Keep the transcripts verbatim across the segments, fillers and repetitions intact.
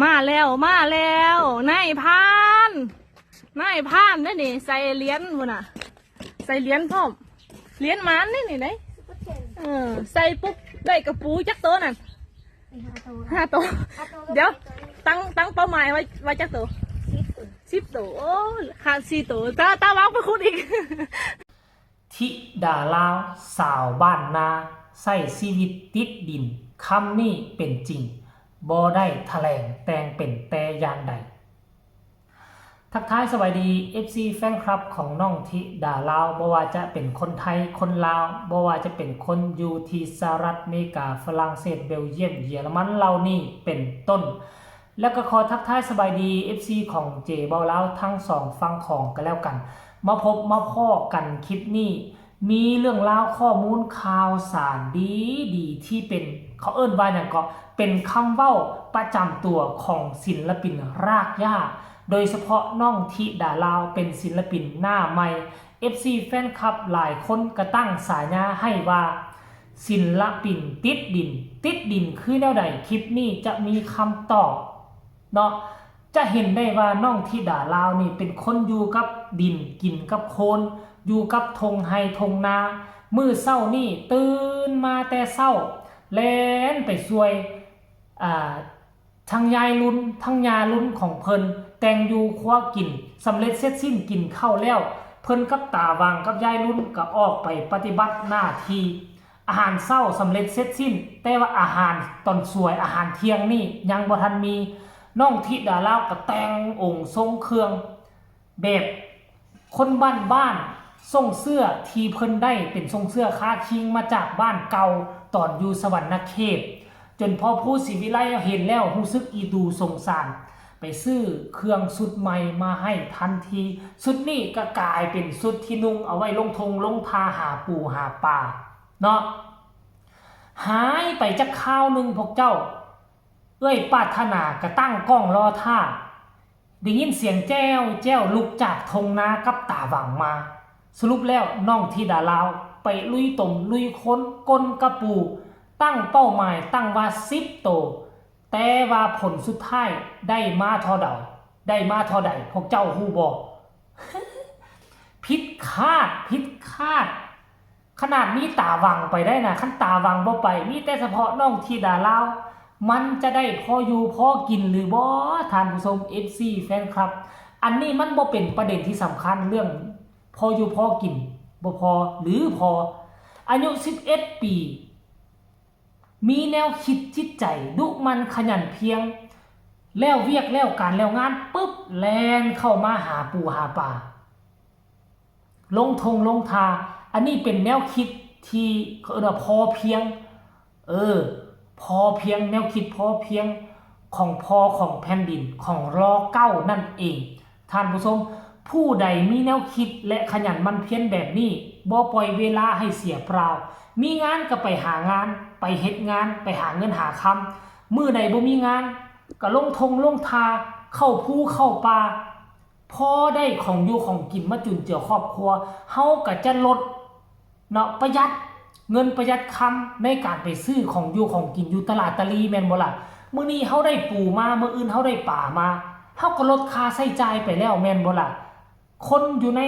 มาแล้ว มาแล้ว นายพราน นายพรานเด้อนี่ ใส่เหรียญพุ้นน่ะ ใส่เหรียญพร้อม เหรียญหมานเด้อนี่เด้อ เออ ใส่ปุ๊บ ได้กระปูจักโตนั่น ห้าโต ห้าโต ห้าโต เดี๋ยว ตั้ง ตั้งเป้าหมายไว้ ไว้จักโต สิบโต สิบโต โอ้ ขาดสี่โต ตา ตาวางไปขุดอีก ธิดาลาว สาวบ้านนา ใช้ชีวิตติดดิน คำนี้เป็นจริง บ่ได้แถลงแต่งเป็นแต่อย่างใด ทักทายสวัสดี เอฟซี แฟนคลับของน้องธิดาลาว บ่ว่าจะเป็นคนไทย คนลาว บ่ว่าจะเป็นคนอยู่ที่สหรัฐอเมริกา ฝรั่งเศส เบลเยียม เยอรมัน เหล่านี้เป็นต้น แล้วก็ขอทักทายสบายดี เอฟซี ของเจเบาลาวทั้งสองฝั่งของกันแล้วกัน มาพบมาพ้อกันคลิปนี้ มีเรื่องราวข้อมูลข่าวสารดีดีที่เป็น เขาเอิ้นว่าหยังก็ เป็นคำเว้าประจำตัวของศิลปินรากหญ้า โดยเฉพาะน้องธิดาลาวเป็นศิลปินหน้าใหม่ เอฟซี แฟนคลับหลายคนก็ตั้งฉายาให้ว่า ศิลปินติดดิน ติดดินคือแนวใด คลิปนี้จะมีคำตอบเนาะ จะเห็นได้ว่าน้องธิดาลาวนี่เป็นคนอยู่กับดินกินกับโคลน อยู่กับท่งไฮ่ท่งนา มื้อเช้านี่ตื่นมาแต่เช้า แล่นไปช่วย อ่า ทั้งยายลุน ทั้งย่าลุนของเพิ่น แต่งอยู่ครัวกิน สำเร็จเสร็จสิ้นกินข้าวแล้ว เพิ่นกับตาหว่างกับยายลุนก็ออกไปปฏิบัติหน้าที่ อาหารเช้าสำเร็จเสร็จสิ้น แต่ว่าอาหารตอนสวย อาหารเที่ยงนี่ยังบ่ทันมี น้องธิดาลาวก็แต่งองค์ทรงเครื่อง แบบคนบ้านๆ ทรงเสื้อที่เพิ่นได้เป็นทรงเสื้อคาคิงมาจากบ้านเก่าตอนอยู่สะหวันนะเขต จนพ่อผู้ศรีวิไลเห็นแล้วรู้สึกอีตูสงสาร ไปซื้อเครื่องชุดใหม่มาให้ทันที ชุดนี้ก็กลายเป็นชุดที่นุ่งเอาไว้ลงท่งลงทาหาปูหาปลาเนาะ หายไปจักคราวหนึ่งพวกเจ้า เอื้อยปรารถนาก็ตั้งกล้องรอท่า ได้ยินเสียงแจ้วแจ้วลุกจากท่งนากับตาหว่างมา สรุปแล้วน้องธิดาลาวไปลุยตมลุยค้นก้นกะปู ตั้งเป้าหมายตั้งว่าสิบโต แต่ว่าผลสุดท้ายได้มาเท่าใด ได้มาเท่าใด พวกเจ้าฮู้บ่ ผิดคาด ผิดคาด ขนาดมีตาหว่างไปได้นะ คันตาหว่างบ่ไป มีแต่เฉพาะน้องธิดาลาว มันจะได้พออยู่พอกินหรือบ่ ท่านผู้ชม เอฟซี แฟนคลับ อันนี้มันบ่เป็นประเด็นที่สำคัญเรื่องพออยู่พอกิน บ่พอหรือพอ อายุสิบเอ็ดปี มีแนวคิดจิตใจดุหมั่นขยันเพียร แล้วเวียกแล้วการแล้วงานปุ๊บ แล่นเข้ามาหาปูหาปลา ลงท่งลงทา อันนี้เป็นแนวคิดที่เขาเอิ้นว่าพอเพียง เออ พอเพียง แนวคิดพอเพียงของพ่อของแผ่นดิน ของ ร.เก้า นั่นเอง ท่านผู้ชม ผู้ใดมีแนวคิดและขยันหมั่นเพียรแบบนี้ บ่ปล่อยเวลาให้เสียเปล่า มีงานก็ไปหางาน ไปเฮ็ดงาน ไปหาเงินหาคำ มื้อใดบ่มีงาน ก็ลงท่งลงทา เข้าภูเข้าป่า พอได้ของอยู่ของกินมาจุนเจือครอบครัว เฮาก็จะลด เนาะ ประหยัดเงินประหยัดคำในการไปซื้อของอยู่ของกินอยู่ตลาดตะลีแม่นบ่ล่ะ มื้อนี้เฮาได้ปูมา มื้ออื่นเฮาได้ปลามา เฮาก็ลดค่าใช้จ่ายไปแล้วแม่นบ่ล่ะ คนอยู่ใน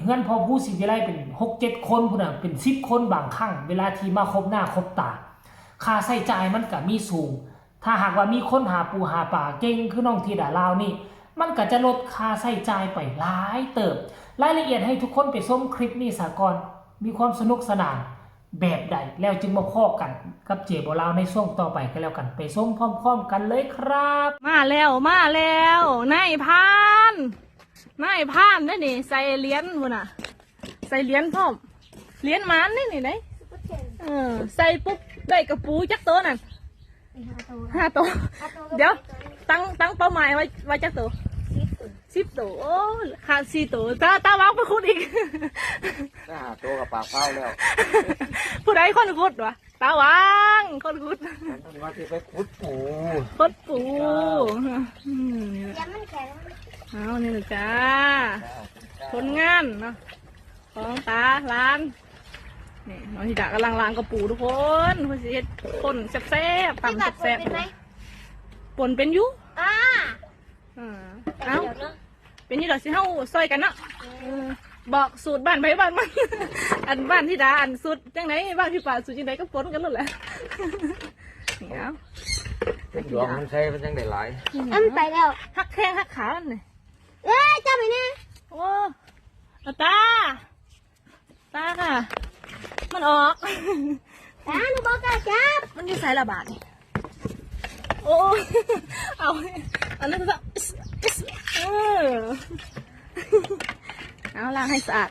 เฮือนพ่อผู้ศรีวิไลเป็นหกเจ็ดคนพุ้นน่ะ เป็นสิบคนบางครั้ง เวลาที่มาคบหน้าคบตา ค่าใช้จ่ายมันก็มีสูง ถ้าหากว่ามีคนหาปูหาปลาเก่งคือน้องธิดาลาวนี่ มันก็จะลดค่าใช้จ่ายไปหลายเติบ รายละเอียดให้ทุกคนไปชมคลิปนี้ซะก่อน มีความสนุกสนานแบบใด แล้วจึงมาพ้อกันกับเจเบาลาวในช่วงต่อไปก็แล้วกัน ไปชมพร้อมๆกันเลยครับ มาแล้ว มาแล้ว นายพราน นายพรานเด้อนี่ ใส่เหรียญพุ้นน่ะ ใส่เหรียญพร้อม เหรียญหมานเด้อนี่เด้อ เออ ใส่ปุ๊บ ได้กระปูจักโตนั่น ห้าโต ห้าโต ห้าโต เดี๋ยว ตั้ง ตั้งเป้าหมายไว้ ไว้จักโต สิบโต สิบโต โอ้ ขาดสี่โต ตา ตาวางไปขุดอีก ห้าโตกับปากเป้าแล้ว ผู้ใดคนขุดวะ ตาวาง คนขุด มันว่าสิไปขุดปู ขุดปู อืม นี่แหละ ยังมันแข็ง เอา นี่แหละจ้า ผลงานเนาะ ของตาหลาน นี่ น้องธิดากำลังล้างกระปูทุกคน เพิ่นสิเฮ็ดป่นแซ่บๆ ตำแซ่บๆ พี่ตัดผมเป็นไหม ป่นเป็นอยู่ อ้า อ่า เอา เป็นนี่ดอกสิเฮาซอยกันเนาะ เออ บอกสูตรบ้านไผบ้านมัน อันบ้านธิดา อันสูตรจังได๋ บ้านพี่ป่าสูตรจังได๋ก็ปนกันโลดแหละ เดี๋ยว ดวงมันใช้มันจังได้หลาย อันไปแล้ว ฮักแข้งฮักขามันนี่ เอ้ยจับไปเนี่ย โอ้ เอาตา ตาค่ะ มันออก ตาหนูบอกกล้าจับ มันอยู่ไสละบาดนี่ โอ้ เอา อันนั้นก็ เออ เอาล้างให้สะอาด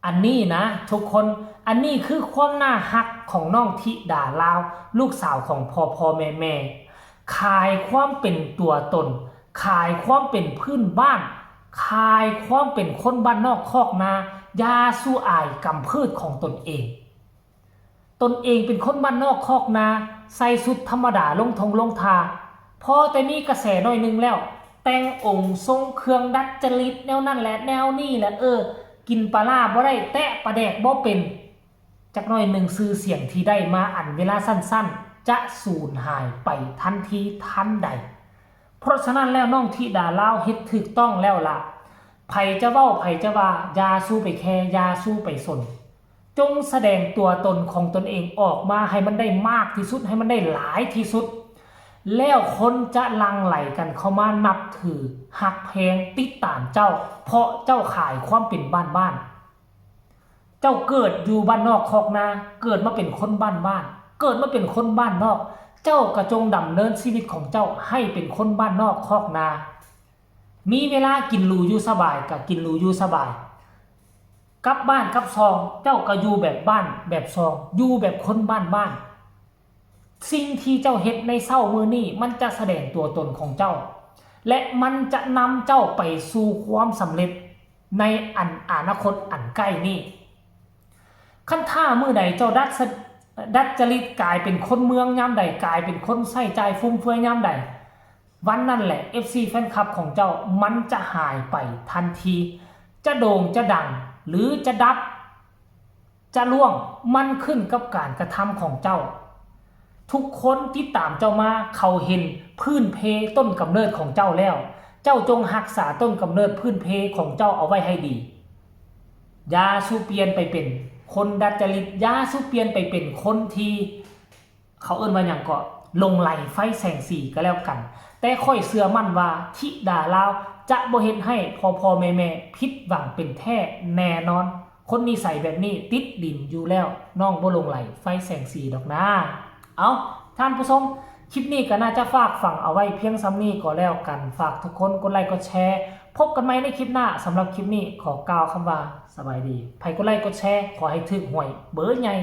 อันนี้นะทุกคน อันนี้คือความน่าฮักของน้องธิดาลาว ลูกสาวของพ่อพ่อแม่แม่ ขายความเป็นตัวตน ขายความเป็นพื้นบ้าน ขายความเป็นคนบ้านนอกคอกนา อยาสู่อายกำพืชของตนเอง ตนเองเป็นคนบ้านนอกคอกนา ใส่ชุดธรรมดาลงทงลงทา พอแต่มีกระแสหน่อยหนึ่งแล้ว แต่งองค์ทรงเครื่องดัดจริตแนวนั่นแหละแนวนี่แหละ เออ กินปลาร้าบ่ได้ แตะปลาแดกบ่เป็น จักหน่อยหนึ่งชื่อเสียงที่ได้มาอันเวลาสั้นๆ จะสูญหายไปทันทีทันใด เพราะฉะนั้นแล้วน้องธิดาลาวเฮ็ดถูกต้องแล้วล่ะ ไผจะเว้าไผจะว่า อย่าสู้ไปแคร์ อย่าสู้ไปสน จงแสดงตัวตนของตนเองออกมาให้มันได้มากที่สุด ให้มันได้หลายที่สุด แล้วคนจะหลั่งไหลกันเข้ามานับถือ ฮักแพง ติดตามเจ้า เพราะเจ้าขายความเป็นบ้านๆ เจ้าเกิดอยู่บ้านนอกคอกนา เกิดมาเป็นคนบ้านบ้าน เกิดมาเป็นคนบ้านนอก เจ้าก็จงดำเนินชีวิตของเจ้าให้เป็นคนบ้านนอกคอกนา มีเวลากินหรูอยู่สบายก็กินหรูอยู่สบาย กลับบ้านกลับซอง เจ้าก็อยู่แบบบ้านแบบซอง อยู่แบบคนบ้านบ้าน สิ่งที่เจ้าเฮ็ดในเช้ามื้อนี้มันจะแสดงตัวตนของเจ้า และมันจะนำเจ้าไปสู่ความสำเร็จในอันอนาคตอันใกล้นี้ คันถ้ามื้อใดเจ้าดัดสะ ดัดจริตกลายเป็นคนเมืองยามใด กลายเป็นคนใช้จ่ายฟุ่มเฟือยยามใด วันนั้นแหละ เอฟซี แฟนคลับของเจ้ามันจะหายไปทันที จะโด่งจะดัง หรือจะดับ จะร่วง มันขึ้นกับการกระทำของเจ้า ทุกคนติดตามเจ้ามา เขาเห็นพื้นเพต้นกำเนิดของเจ้าแล้ว เจ้าจงรักษาต้นกำเนิดพื้นเพของเจ้าเอาไว้ให้ดี อย่าสู่เปลี่ยนไปเป็นคนดัดจริต อย่าสู่เปลี่ยนไปเป็นคนที่ เขาเอิ้นว่าหยังก็ หลงใหลไฟแสงสีก็แล้วกัน แต่ข้อยเชื่อมั่นว่าธิดาลาวจะบ่เฮ็ดให้พ่อพ่อแม่แม่ผิดหวังเป็นแท้แน่นอน คนนิสัยแบบนี้ติดดินอยู่แล้ว น้องบ่หลงใหลไฟแสงสีดอกนะ เอา ท่านผู้ชม คลิปนี้ก็น่าจะฝากฝังเอาไว้เพียงส่ำนี้ก็แล้วกัน ฝากทุกคนกดไลค์กดแชร์ พบกันใหม่ในคลิปหน้า สำหรับคลิปนี้ขอกล่าวคำว่าสบายดี ไผกดไลค์กดแชร์ ขอให้ถูกหวยเบอร์ใหญ่